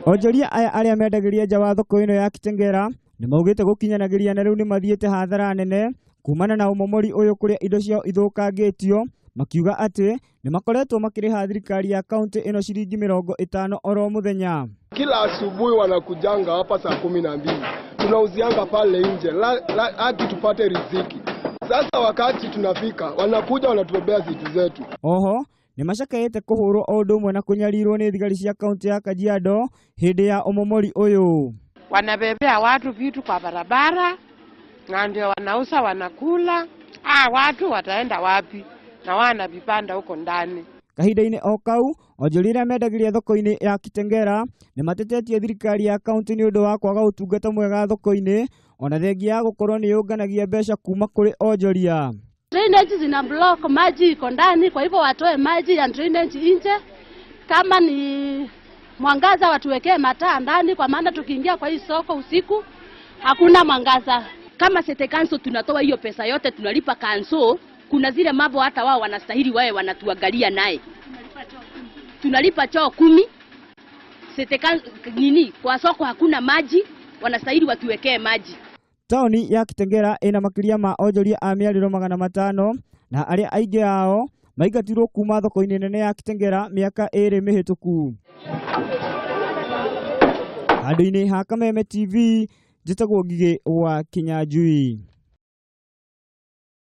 Onjoria aya arĩa mendagĩria nja wa thoko ĩno ya Kitengela nĩ maugĩte gũkinyanagĩria na rĩu nĩ mathiĩte hathara nene kumana na ũmomori ũyũ kũrĩa indo ciao ithũkangĩtio, makiuga atĩ nĩ makoretwo makĩrĩha thirikari ya kaunti ĩno ciringi 50 oro mũthenya. Kila asubuhi wanakujanga hapa saa 12, tunauzianga pale nje haki tupate riziki. Sasa wakati tunafika wanakuja wanatubebea vitu zetu. Oho nĩ macakaĩte kũhũrwo o ũndũ ũmwe na kũnyarirwo nĩ thigari cia kaunti ya Kajiado hĩndĩ ya ũmomori ũyũ. Wanabebea watu vitu kwa barabara na ndio wanauza wanakula. Watu wataenda wapi na wana vibanda huko ndani? Kahinda-inĩ o kau onjoria arĩa mendagĩria thoko-inĩ ya Kitengela nĩ matetetie thirikari ya kaunti nĩ ũndũ wa kwaga ũtungata mwega thoko-inĩ ona thengia ya gũkorwo nĩ yũnganagia mbeca kuma kũrĩ onjoria. Drainage zina block, maji iko ndani, kwa hivyo watoe maji ya drainage nje. Kama ni mwangaza watuwekee mataa ndani, kwa maana tukiingia kwa hii soko usiku hakuna mwangaza. Kama City Council tunatoa hiyo pesa yote tunalipa council, kuna zile mambo hata wao wanastahili wawe wanatuangalia naye. Tunalipa choo 10. City Council nini, kwa soko hakuna maji, wanastahili watuwekee maji. Taoni ya Kitengela ina makĩria ma onjoria a mĩarĩro 500 na arĩa aingĩ ao maingatirwo kuma thoko-inĩ nene ya Kitengela mĩaka 2 mĩhĩtũku. Handũ-inĩ ha Kameme TV, njĩtagwo Ngigĩ wa Kinyanjui.